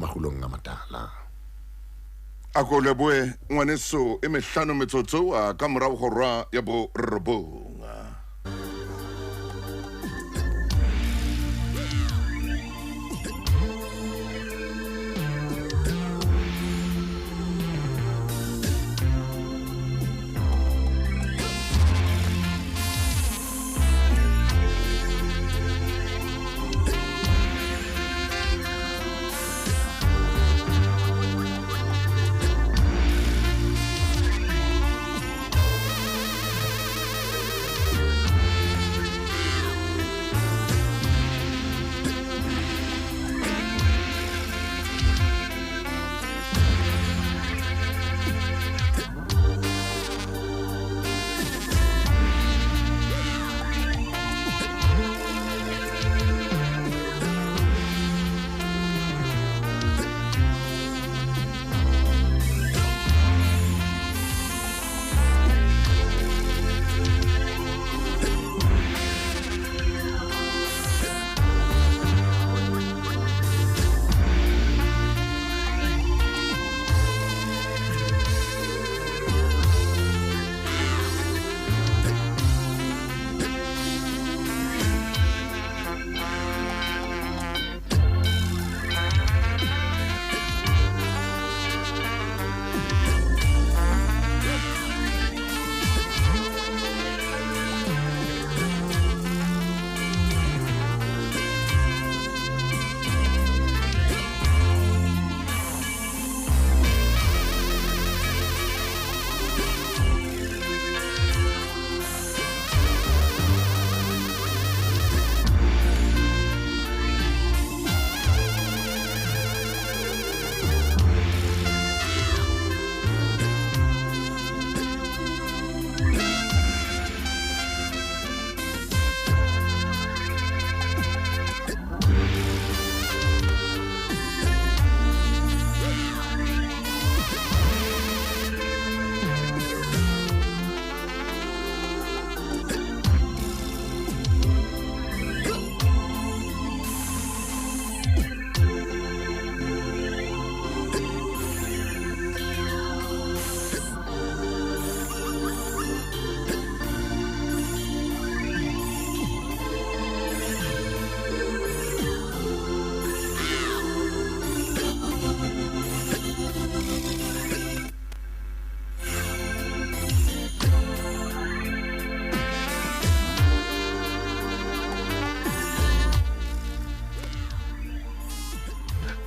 Makgulong a Matala. A ko lebohe ngwaneso e mehlano metsotso a ka morago hora ya borobong.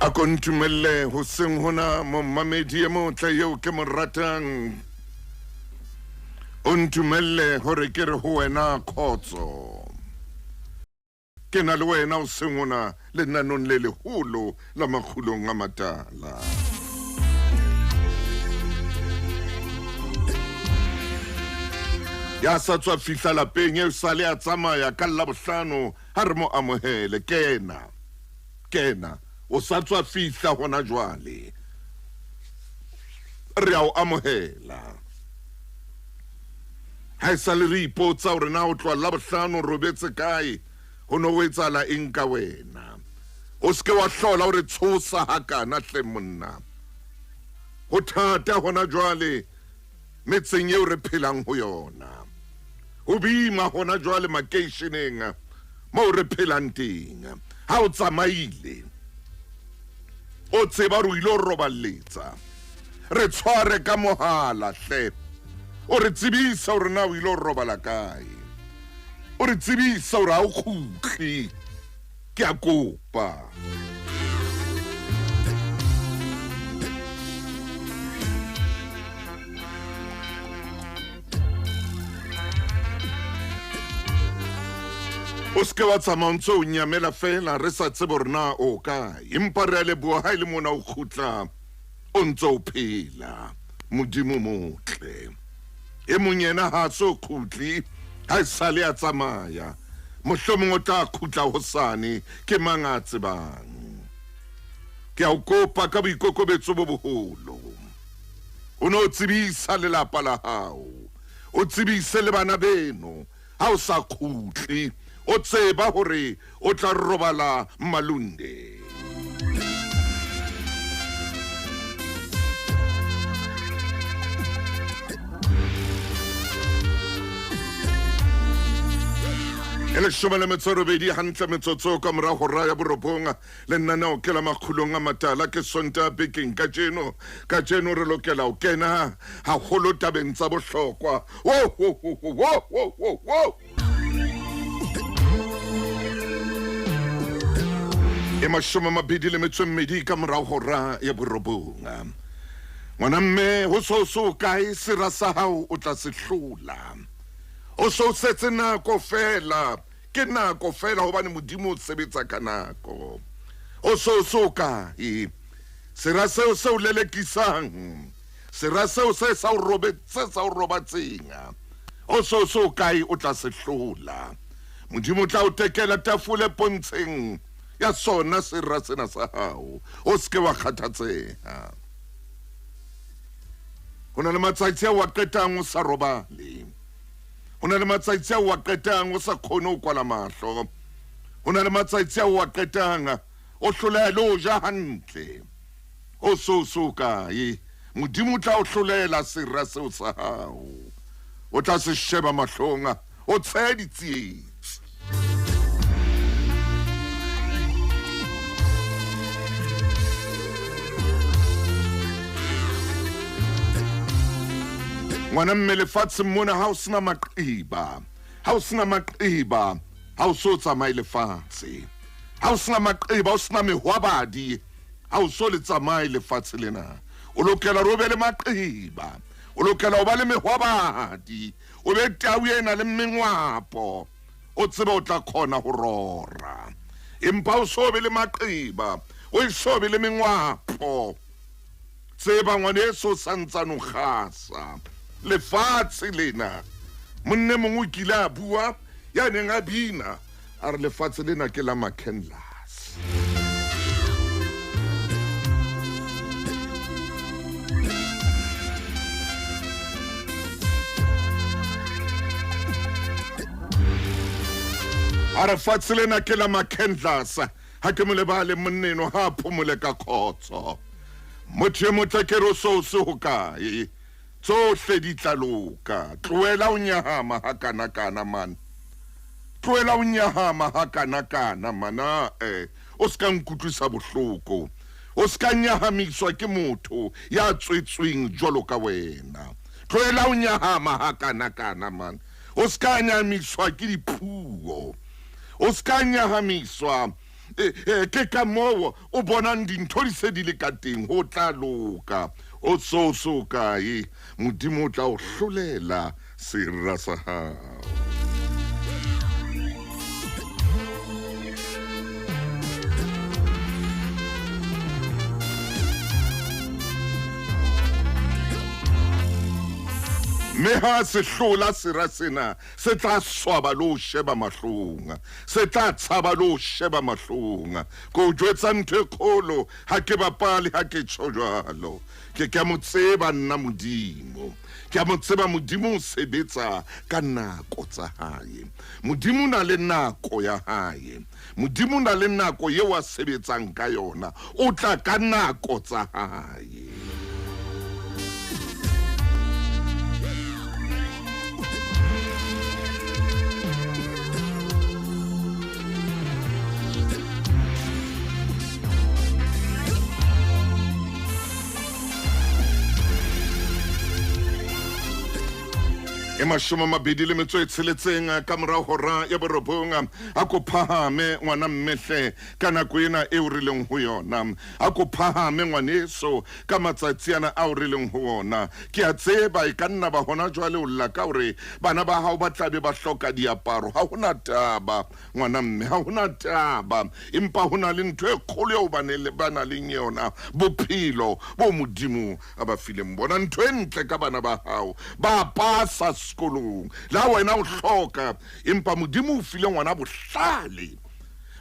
A ko ntumelle hoseng hona momamedi e motle eo ke mo ratang. O ntumelle hore ke re ho wena khotso. Ke na le wena hoseng hona lenanong le leholo la Makgulong a Matala. Ya sa tswa fihla lapeng e sale a tsamaya ka Labohlano ha re mo amohele. Kena, kena, o sa tswa fihla hona jwale. Re a o amohela. Ha e sale re ipotsa hore na o tloha Labohlano o robetse kae, ho no ho etsahala eng ka wena. O se ke wa hlola o re tshosa hakana hle monna. Ho thata hona jwale metseng eo re phelang ho yona. Ho boima hona jwale makeisheneng moo re phelang teng. Ha o tsamaile o tseba hore o ile o roballetsa, re tshware ka mohala hle, o re tsebise hore na o ile o robala kae, o re tsebise hore ha o kgutle. Ke a kopa. O se ke wa tsamaya o ntse o nyamela fela re sa tsebe hore na o kae, empa re a leboha ha e le mona o kgutla o ntse o phela. Modimo motle. E mong yena ha a so kgutle, ha e sale a tsamaya. Mohlomong o tla kgutla hosane, ke mang a tsebang? Ke a o kopa ka boikokobetso bo boholo, o no tsebisa lelapa la hao, o tsebise le bana beno ha o sa kgutle, o tseba hore o tla robala Malunde. E leshome le metso e robedi hantle metsotso ka mora hora ya borobong. Lenaneo ke la Makgulong a Matala, ke Sontaha bekeng kajeno. Kajeno re lokela ho kena haholo tabeng tsa bohlokwa. Wo, wo, wo, wo, wo, wo, wo, wo. E 28 ka mora hora ya borobong. Ngwana mme, ho so so kae sera sa hao o tla se hlola. O so setse nako fela, ke nako fela hobane Modimo o sebetsa ka nako. O so so kae sera seo se o lelekisang, sera seo se sa o robe, se sa o robatseng. O so so kae o tla se hlola. Modimo o tla o tekela tafole pontsheng ya sona sera sena sa hao. O se ke wa kgathatseha. Ho na le matsatsi ao a qetang o sa robale. Ho na le matsatsi ao a qetang o sa kgone ho kwala mahlo. Ho na le matsatsi ao a qetang o hloleha le ho ja hantle. O so so kae, Modimo o tla o hlolela sera seo sa hao. O tla se sheba mahlong, o tshehe ditsietsi. Ngwana mme, lefatsheng mona ha o sena maqeba, ha o sena maqeba, ha o so tsamaye lefatshe. Ha o sena maqeba, o sena mehwabadi, ha o so le tsamaye lefatshe lena. O lokela hore o be le maqeba, o lokela ho ba le mehwabadi, o be tau e na le mengwapo, o tsebe o tla kgona ho rora. Empa o so be le maqeba, o e so be le mengwapo, tseba ngwaneso o sa ntsane o kgasa lefatshe lena. Monne mongwe o kile a bua, ya neng a bina, a re lefatshe lena ke la McCandless. A re fatshe lena ke la McCandless. Ha ke mo lebale monneno, ha a phomole ka khotso. Motho e motle ke re o so o se hokae, tsohle di tla loka. Tlohela ho nyahama hakanakana man, tlohela ho nyahama hakanakana man. Ae, o se ka nkutlwisa bohloko, o se ka nyahamiswa ke motho ya tswetsweng jwalo ka wena. Tlohela ho nyahama hakanakana man, o se ka nyahamiswa ke dipuo, o se ka nyahamiswa ke ka moo o bonang dintho di se di le ka teng. Ho tla loka, o so so kae, Modimo o tla o hlolela sera sa hao. Mme ha se hlola sera sena, se tla swaba le ho sheba mahlong, se tla tshaba le ho sheba mahlong. Ke o jwetsa ntho e kgolo, ha ke bapale ha ke tjho jwalo. Ke ke a mo tseba nna Modimo, ke a mo tseba Modimo o sebetsa ka nako tsa hae. Modimo o na le nako ya hae, Modimo o na le nako eo a sebetsang ka yona, o tla ka nako tsa hae. E 26 ka mora hora ya borobong. A ko phahame ngwana mmehle ka nako ena eo re leng ho yona. A ko phahame ngwaneso ka matsatsi ana ao re leng ho ona. Ke a tseba e ka nna ba hona jwale o lla ka hore bana ba hao ba tla be ba hloka diaparo. Ha hona taba ngwana mme, ha hona taba, empa ho na le ntho e kgolo eo ba na leng yona, bophelo bo Modimo a ba fileng bona. Ntho e ntle ka bana ba hao, ba pasa sekolong, le ha wena o hloka, empa Modimo o file ngwana bohlale.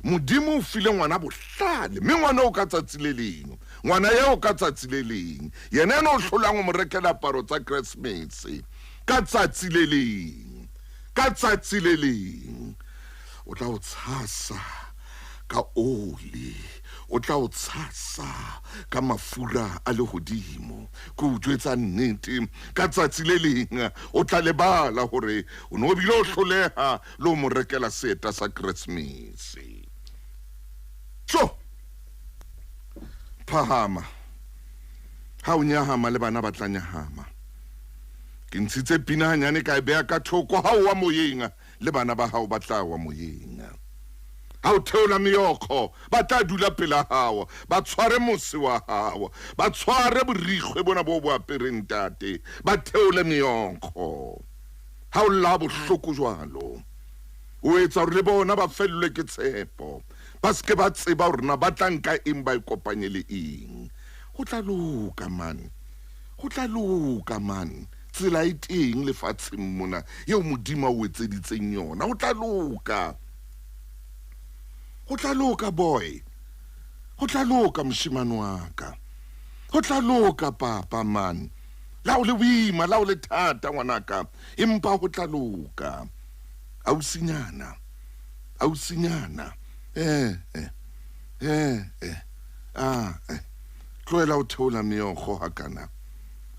Modimo o file ngwana bohlale, mme ngwana o ka tsatsi le leng, ngwana eo ka tsatsi le leng, yena ena o hlolang o mo rekela aparo tsa Keresemese, ka tsatsi le leng, ka tsatsi le leng o tla o tshasa ka oli, O tla o tshasa ka mafura a lehodimo. Ke o jwetsa nnete, ka tsatsi le leng o tla lebala hore o ne o bile o hloleha le ho mo rekela seeta sa Keresemese. Tjo! Phahama. Ha o nyahama le bana ba tla nyahama. Ke ntshitse pina hanyane ka e beha ka thoko. Ha o wa moyeng, le bana ba hao ba tla wa moyeng. Ha o theola meokgo, ba tla dula pela hao, ba tshware mose wa hao, ba tshware borikgwe bona bo bo apereng, ntate, ba theole meokgo. Ha o lla bohloko jwalo, o etsa hore le bona ba fellwe ke tshepo, ba se ke ba tseba hore na ba tla nka eng ba e kopanye le eng. Ho tla loka, man. Ho tla loka, man. Tsela e teng lefatsheng mona eo Modimo a o etseditseng yona. Ho tla loka. Ho tla loka, boy. Ho tla loka, moshemane wa ka. Ho tla loka, papa, man. La ho le boima, la ho le thata, ngwanaka, empa ho tla loka. Ausinyana, ausinyana, eh, eh, eh, eh, ah, eh. Tlohela ho theola meokgo hakana.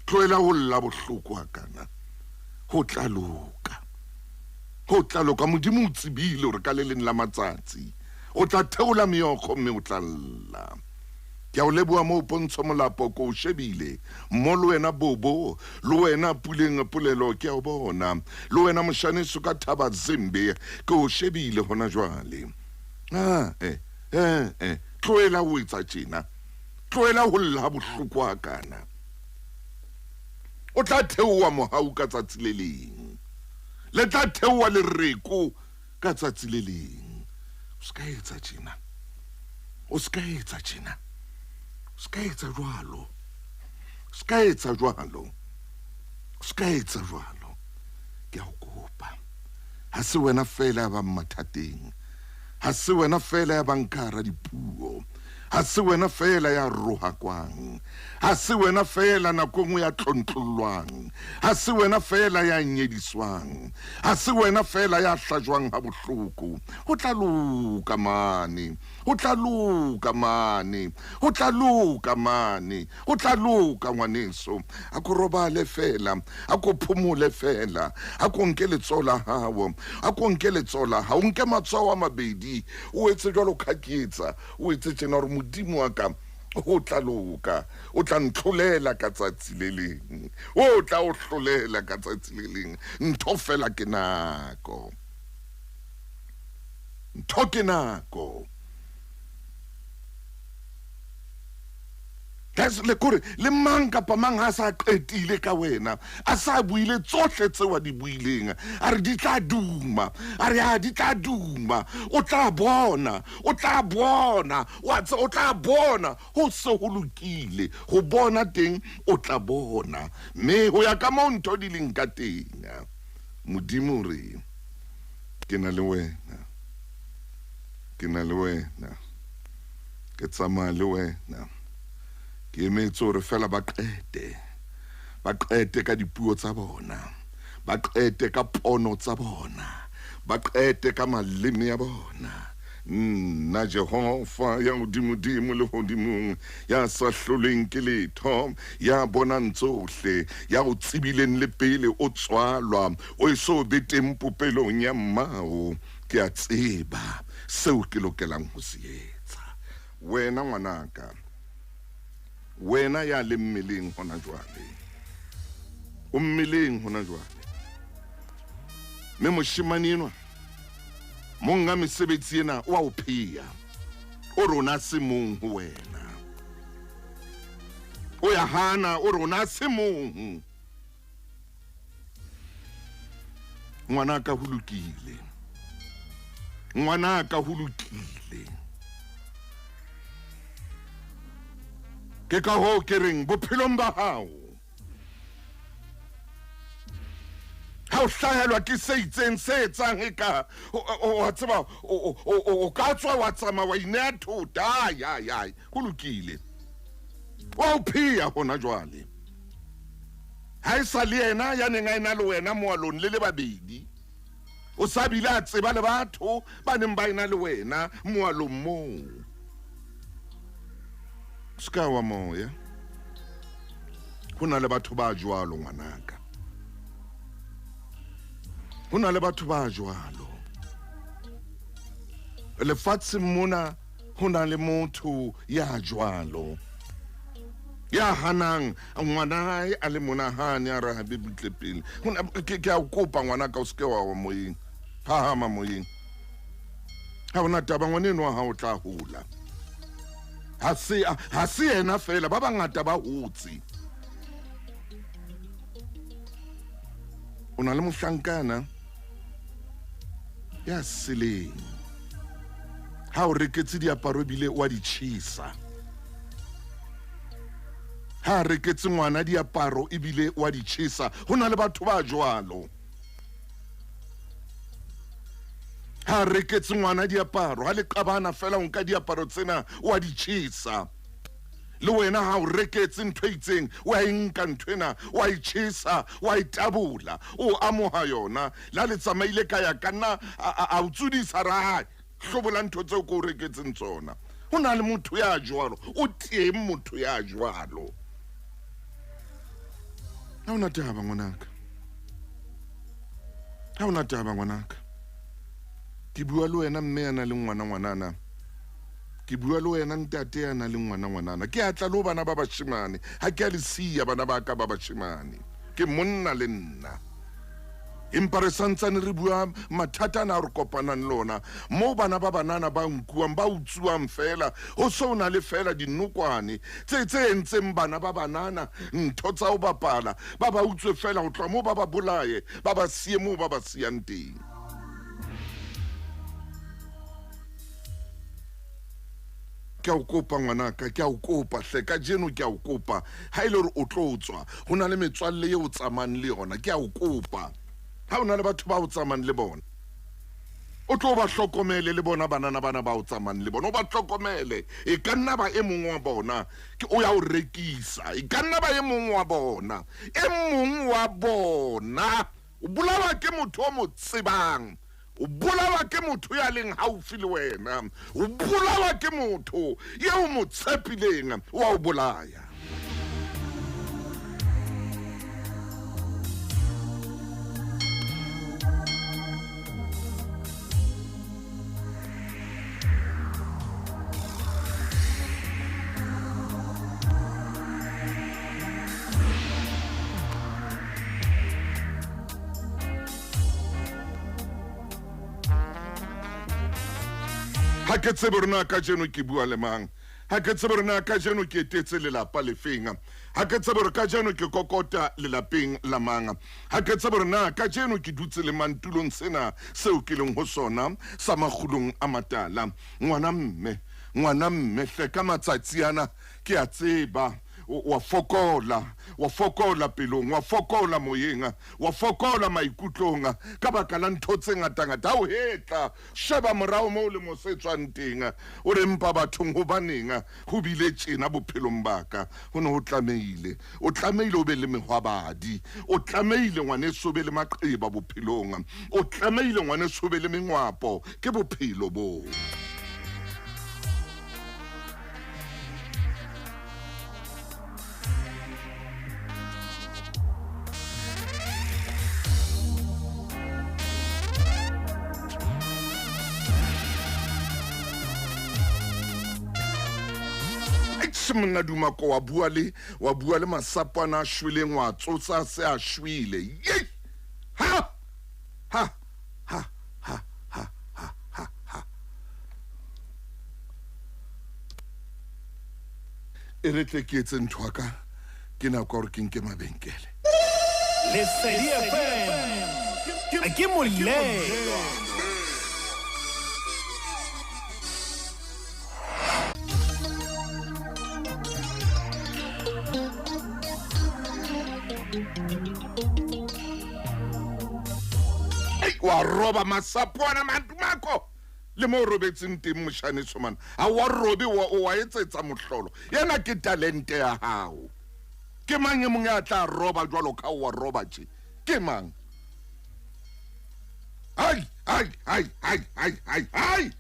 Tlohela ho lla bohloko hakana. Ho tla loka. Ho tla loka. Modimo o tsebile hore ka le leng la matsatsi o tla theola meokgo mme o tla lla. Ke a o leboha moo Pontsho Molapo, ke o shebile. Mmo le wena Bobo, le wena Puleng Polelo, ke a o bona. Le wena Moshaneso ka Thaba Zembe, ke o shebile hona jwale. Ah, eh, eh, eh, tlohela ho etsa tjena. Tlohela ho lla ha bohloko hakana. O tla theoha mohau ka tsatsi le leng. Le tla theoha lereko ka tsatsi le leng. O se ka etsa tjena. O se ka etsa tjena. O se ka etsa jwalo. O se ka etsa jwalo. O se ka etsa jwalo. Ke a o kopa. Ha se wena feela ya bang mathateng. Ha se wena feela ya bang ka hara dipuo. Ha se wena feela ya rohakwang. Ha se wena feela nako e nngwe ya tlontlollwang. Ha se wena feela ya nyediswang. Ha se wena feela ya hlajwang ha bohloko. Ho tla loka mane. Ho tla loka mane. Ho tla loka mane. Ho tla loka ngwaneso. A ko robale feela. A ko phomole feela. A ko nke letsoho la hao. A ko nke letsoho la hao. O nke matsoho a mabedi. O etse jwalo ka ke etsa. O etse tjena hore Modimo wa ka o tla loka. O tla ntlholela ka tsatsi le leng. O tla o hlolela ka tsatsi le leng. Ntho feela ke nako. Ntho ke nako. That's le kore le mang kapa mang ha sa qetile ka wena, a sa buile tsohle tseo a di buileng, a re di tla duma, a re a di tla duma, o tla bona, o tla bona, wa tse o tla bona, ho se ho lokile, ho bona teng o tla bona. Mme ho ya ka moo ntho di leng ka teng, Modimo o re, ke na le wena, ke na le wena. Ke tsamaya le wena. Ke emetse hore feela ba qete. Ba qete ka dipuo tsa bona. Ba qete ka pono tsa bona. Ba qete ka maleme a bona. Nna Jehova ya hodimodimo lehodimong, ya sa hlolweng ke letho, ya bonang tsohle, ya o tsebileng le pele o tswalwa, o eso be teng popelong ya mmao, Ke a tseba seo ke lokelang ho se etsa. Wena ngwanaka, wena ya leng mmeleng hona jwale, o mmeleng hona jwale. Mme moshemane enwa, monga mesebetsi ena, o a o pheya. O re o na se mong ho wena. O ya hana, o re o na se mong. Ngwanaka ho lokile. Ngwanaka ho lokile. Ke ka hoo ke reng bophelong ba hao ha o hlahelwa ke se itseng se etsang e ka wa tseba o ka tswa wa tsamaya wa ineya thota ai ai ai ho lokile wa o pheya hona jwale Ha e sa le yena ya neng a ena le wena moalong le le babedi. O sa bile a tseba le batho ba neng ba ena le wena moalong moo. Se ka wa moya. Ho na le batho ba jwalo ngwanaka. Ho na le batho ba jwalo. Lefatsheng mona ho na le motho ya jwalo. Ya hanang ngwana hae a le mona hane a re ha be butle pele. Ke a o kopa ngwanaka o se ke wa wa moyeng. Phahama moyeng. Ha hona taba ngwaneno wa hao o tla hola. Ha se yena fela ba bangata ba hotse. O na le mohlankana ya seleng. Ha o reketse diaparo ebile wa di tjhesa. Ha reketse ngwana diaparo ebile wa di tjhesa. Ho na le batho ba jwalo. Ha reketse ngwana diaparo, ha le qabana fela o nka diaparo tsena wa di tjhesa. Le wena ha o reketse ntho e itseng, wa e nka ntho ena, wa e tjhesa, wa e tabola, o amoha yona. La le tsamaile ka ya ka nna a o tsudisa ra hae. Hlobola ntho tseo ko o reketseng tsona. Ho na le motho ya jwalo, o teng motho ya jwalo. Ha hona taba ngwanaka. Ha hona taba ngwanaka. Ke bua le wena mme ya nang le ngwana ngwanana. Ke bua le wena ntate ya nang le ngwana ngwanana. Ke a tla le ho bana ba bashemane. Ha ke a le siya bana ba ka ba bashemane. Ke monna le nna. Empa re santsane re bua mathata ana a re kopanang le ona. Moo bana ba banana ba nkuwang, ba utsuwang fela. Ho so na le fela dinokwane tse entseng bana ba banana ntho tsa ho bapala. Ba ba utswe fela ho tloha moo ba ba bolaye, ba ba siye moo ba ba siyang teng. Ke a o kopa ngwanaka, ke a o kopa hle, kajeno ke a o kopa. Ha e le hore o tlo tswa, ho na le metswalle eo o tsamayang le yona, ke a o kopa. Ha o na le batho ba o tsamayang le bona, o tlo ba hlokomele le bona banana bana ba o tsamayang le bona, o ba hlokomele. E ka nna ba e mong wa bona ke o ya o rekisa, e ka nna ba e mong wa bona, e mong wa bona o bolawa ke motho o mo tsebang. O bolawa ke motho ya leng haufi le wena. O bolawa ke motho eo mo tshepileng, wa o bolaya. Ha ke tsebe hore na kajeno ke bua le mang. Ha ke tsebe hore na kajeno ke etetse lelapa lefeng. Ha ke tsebe hore kajeno ke kokota lelapeng la mang. Ha ke tsebe hore na kajeno ke dutse le mang tulong sena seo ke leng ho sona sa makgulong a matala. Ngwana mme, ngwana mme hle ka matsatsi ana ke a tseba wa fokola, wa fokola pelong, wa fokola moyeng, wa fokola maikutlong ka baka la ntho tse ngatangata. Ha o hetla, sheba morao moo le mo se tswang teng, o re mpa bathong hobaneng ho bile tjena bophelong ba ka. Ho ne ho tlamehile, o tlamehile o be le mehwabadi, o tlamehile ngwaneso o be le maqeba bophelong, o tlamehile ngwaneso o be le mengwapo. Ke bophelo boo. Monna Dumako wa bua le wa bua le masapo ana a shweleng, wa tsotsa se a shwele. Yei! Ha! Ha! Ha! Ha! Ha! Ha! Ha! Ha! E re tle ke etse ntho ka ke nako ya hore ke nke mabenkele. Lesedi FM ke molelwa. Wa roba masapo ana Madumako le mo robetseng teng moshane tshomana. Ha wa robe wa o wa etsetsa mohlolo. Yena ke talente ya hao. Ke mang e mong ya tla roba jwalo ka wa roba tje? Ke mang? Hai hai hai hai hai hai hai.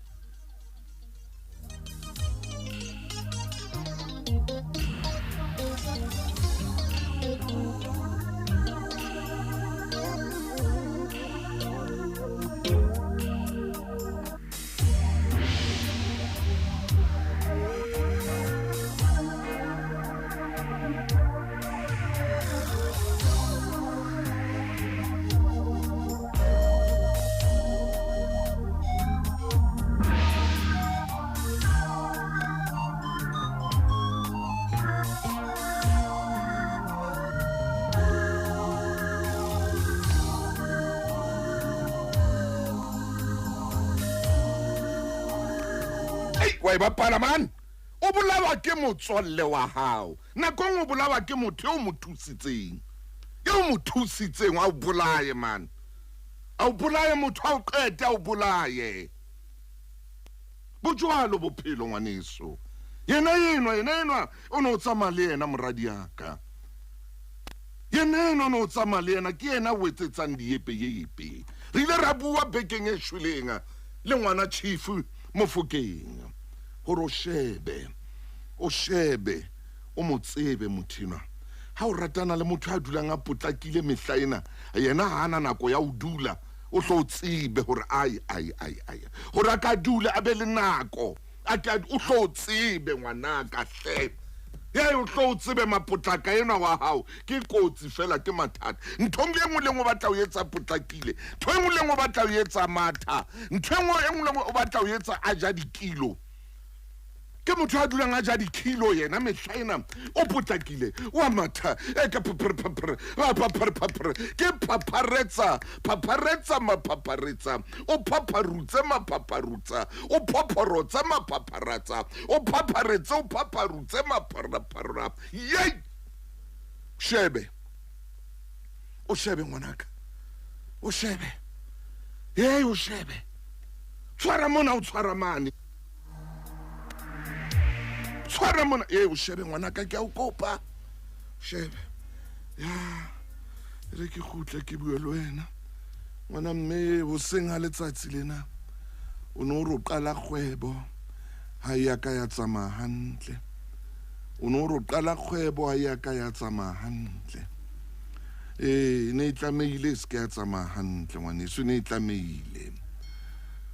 Wa e bapala man. O bolawa ke motswalle wa hao. Nako e nngwe o bolawa ke motho eo o mo thusitseng. Eo o mo thusitseng a o bolaye man. A o bolaye motho a o qete a o bolaye. Bo jwalo bophelo ngwaneso. Yena enwa, yena enwa o ne o tsamaya le yena moradiaka. Yena enwa o ne o tsamaya le yena ke yena o etsetsang diepeyepe. Re ile ra bua bekeng e shweleng le ngwana Chief Mofokeng gore o shebe, o shebe, o mo tsebe motho enwa. Ha o ratana le motho a dulang a potlakile mehla ena, yena ha ana nako ya ho dula, o hlo o tsebe hore ai, ai, ai, ai, hore a ka dula a be le nako, a ke o hlo o tsebe ngwanaka hle. Ye o hlo o tsebe mapotlaka enwa wa hao ke kotsi fela, ke mathata. Ntho e nngwe le nngwe o batla ho etsa potlakile, ntho e nngwe le nngwe o batla ho etsa matha, ntho e nngwe e nngwe le nngwe o batla ho etsa a ja dikilo. Ke motho a dulang a ja dikilo yena mehla ena, o potlakile, o a matha, e ka phaphere phaphere, a phaphere phaphere, ke phapharetsa, phapharetsa maphapharetsa, o phapharutse maphapharutsa, o phophorodza maphapharatsa, o phapharetse o phapharutse mapharapharra. Yei! Shebe. O shebe ngwanaka. O shebe. Yei, o shebe. Tshwara mona o tshwara mane. Tshwara mona. Yei, o shebe ngwanaka, ke a o kopa. Shebe. Ya. Re ke kgutle ke bue le wena. Ngwana mme hoseng ha letsatsi lena o ne o re o qala kgwebo ha e ya ka ya tsamaya hantle. O ne o re o qala kgwebo ha e ya ka ya tsamaya hantle. Ee, e ne e tlamehile e se ke ya tsamaya hantle ngwaneso, e ne e tlamehile.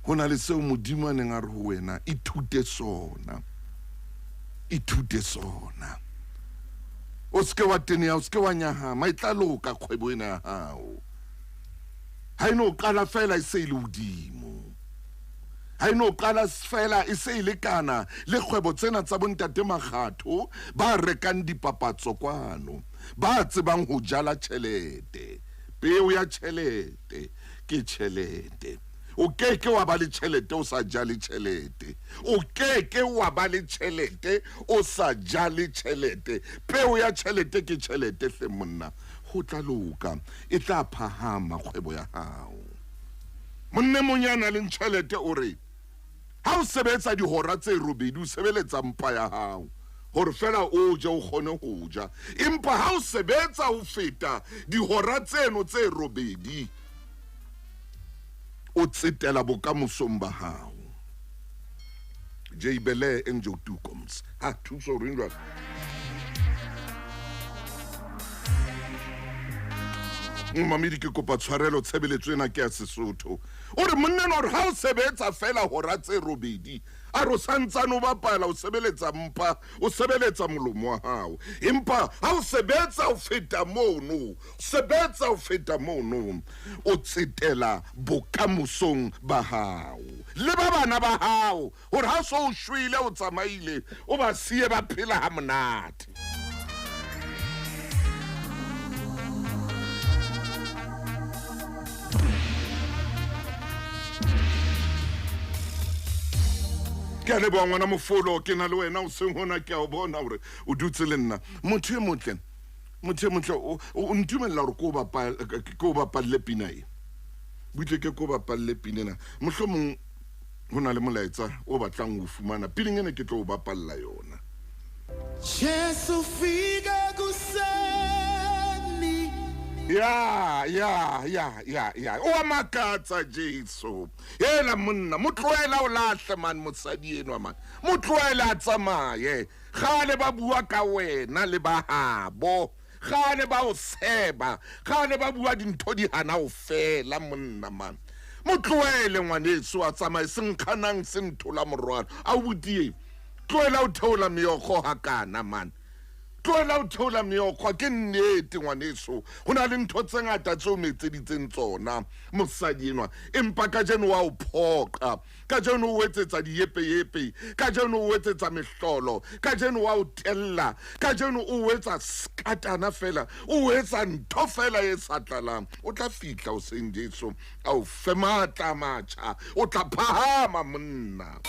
Ho na le seo Modimo a neng a re ho wena, ithute sona. Ithute sona. O se ke wa teneha, o se ke wa nyahama, e tla loka kgwebo ena ya hao. Ha e no qala fela e se e le hodimo. Ha e no qala fela e se e lekana le kgwebo tsena tsa bontate Makgatho ba rekang dipapatso kwano, ba tsebang ho jala tjhelete. Peo ya tjhelete ke tjhelete. O ke ke wa ba le tjhelete o sa jale tjhelete. O ke ke wa ba le tjhelete o sa jale tjhelete. Peo ya tjhelete ke tjhelete hle monna. Ho tla loka, e tla phahama kgwebo ya hao. Monna e mong ya nang le tjhelete o re, Ha o sebetsa dihora tse robedi, o sebeletsa mpa ya hao hore feela o je, o kgone ho ja. Empa ha o sebetsa ho feta dihora tseno tse robedi, o tsetela bokamosong ba hao. Jay Bele Angel Tukoms. Ha thuso o reng jwale? Momamedi ke kopa tshwarelo tshebeletso ena ke ya Sesotho. O re monna enwa o re ha o sebetsa fela hora tse robedi, a re o santsane o bapala, o sebeletsa mpa, o sebeletsa molomo wa hao. Empa ha o sebetsa ho feta mono, sebetsa ho feta mono, o tsetela bokamosong ba hao le ba bana ba hao, hore ha so o shwele, o tsamaile, o ba siye ba phela ha monate. Ke a leboha ngwana mofolo, ke na le wena o seng hona, ke a o bona hore o dutse le nna. Motho e motle, motho e motle, o ntumella hore ke o bapal-, ke o bapalle pina e. Butle ke ko bapalle pina ena. Mohlomong ho na le molaetsa o batlang ho fumana pineng ena, ke tlo o bapalla yona. Jesu fika kuseni. Ya, ya, ya, ya, ya. O a makatsa Jesu. Hela monna, mo tlohela o lahle man mosadi enwa man. Mo tlohele a tsamaye. Kgale ba bua ka wena le ba habo. Kgale ba o seba. Kgale ba bua dintho di hana ho fela monna man. Mo tlohele ngwaneso a tsamaye, se nkganang se nthola morwalo. A o botie. Tlohela ho theola meokgo hakana man. Tlohela ho theola meokgo, ke nnete ngwaneso. Ho na le ntho tse ngata tseo o etseditseng tsona mosadi enwa, empa kajeno wa o phoqa. Kajeno o etsetsa diepeyepe, kajeno o etsetsa mehlolo, kajeno wa o tella, kajeno o etsa skatana fela, o etsa ntho fela e sa tlalang. O tla fihla hoseng Jesu a o fe matla a matjha, o tla phahama monna.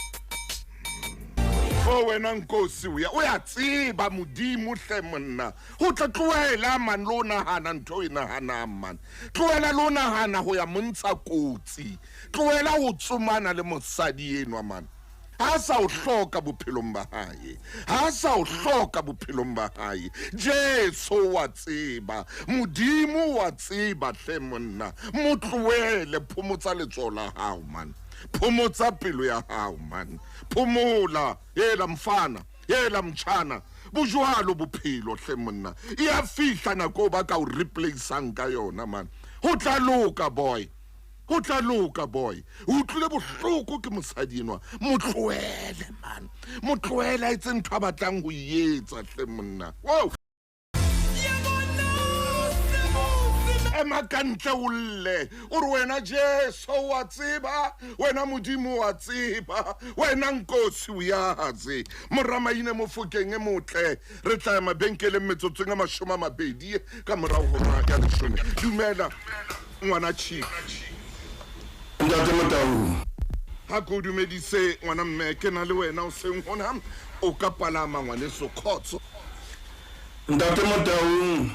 O wena Nkosi o ya o ya tseba Modimo hle monna. Ho tla tlohela man le o nahana ntho e nahanang man. Tlohela le o nahana ho ya montsha kotsi. Tlohela ho tsomana le mosadi enwa man. Ha sa o hloka bophelong ba hae. Ha sa o hloka bophelong ba hae. Jesu wa tseba. Modimo wa tseba hle monna. Mo tlohele, phomotsa letsoho la hao man. Phomotsa pelo ya hao man. Phomola, hela mfana, hela mtjhana. Bojwalo bophelo hle monna. E a fihla nako ba ka o replaceang ka yona man. Ho tla loka boy. Ho tla loka boy. O utlwile bohloko ke mosadi enwa. Mo tlohele man. Mo tlohele a etse ntho a batlang ho e etsa hle monna. Wow. Ema ka ntle o lle o re wena Jesu wa tseba, wena Modimo wa tseba, wena Nkosi o yazi. Moramaine Mofokeng e motle, re tla ya mabenkeleng metsotsong a 20 ka morao ho hora ya 10. Dumela ngwana Chief. Ntate Motaung. Ha ke o dumedise ngwana mme, ke na le wena o seng hona o ka palama ngwaneso khotso. Ntate Motaung,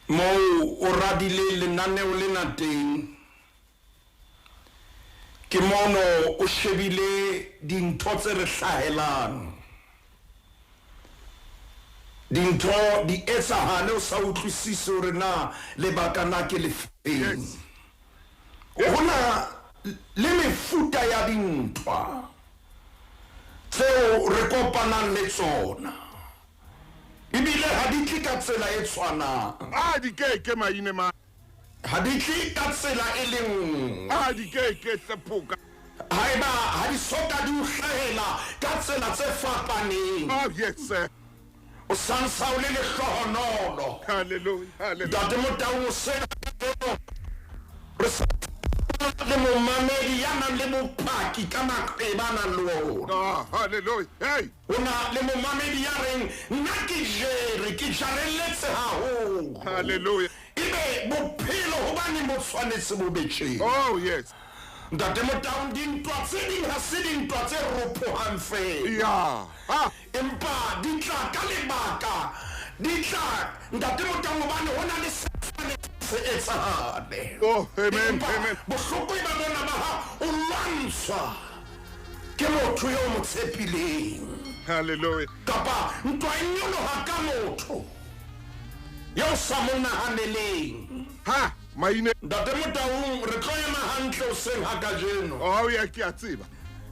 moo o radile lenaneo lena teng, ke mono o shebile dintho tse re hlahelang. Dintho di etsahale o sa utlwisise hore na lebaka na ke lefeng. Ho na le mefuta ya dintwa tseo re kopanang le tsona, ebile ha di tle ka tsela e tshwanang. A di keke maine ma. Ha di tle ka tsela e le nngwe. A di keke hlephoka. Haeba ha di soka di o hlahela ka tsela tse fapaneng. Oh yes sir. O sansa o le lehlohonolo. Hallelujah, hallelujah. Ntate Motaung o sena re sa le momamedi ya nang le bopaki ka maqeba a nang le ona. Ah, hallelujah. Hey. Ho na le momamedi ya reng nna ke jere, ke jarelletse haholo. Hallelujah. Ebe bophelo hobaneng bo tshwanetse bo be tjena? Oh yes. Ntate Motaung, dintwa tse ding ha se dintwa tse ropohang fela. Yeah. Ha. Empa di tla ka lebaka, di tla Ntate Motaung hobane ho na le se tshwanetse se etsahale. Oh, amen, Empa amen. bohloko e ba bona ba ha o lwantshwa ke motho yo mo tshepileng. Hallelujah. Kapa ntwa e nyoloha ka motho yo sa mo nahaneleng. Ha, maine. Ntate Motaung, re tlo ema hantle hoseng ha kajeno. Oh, ya ke a tseba.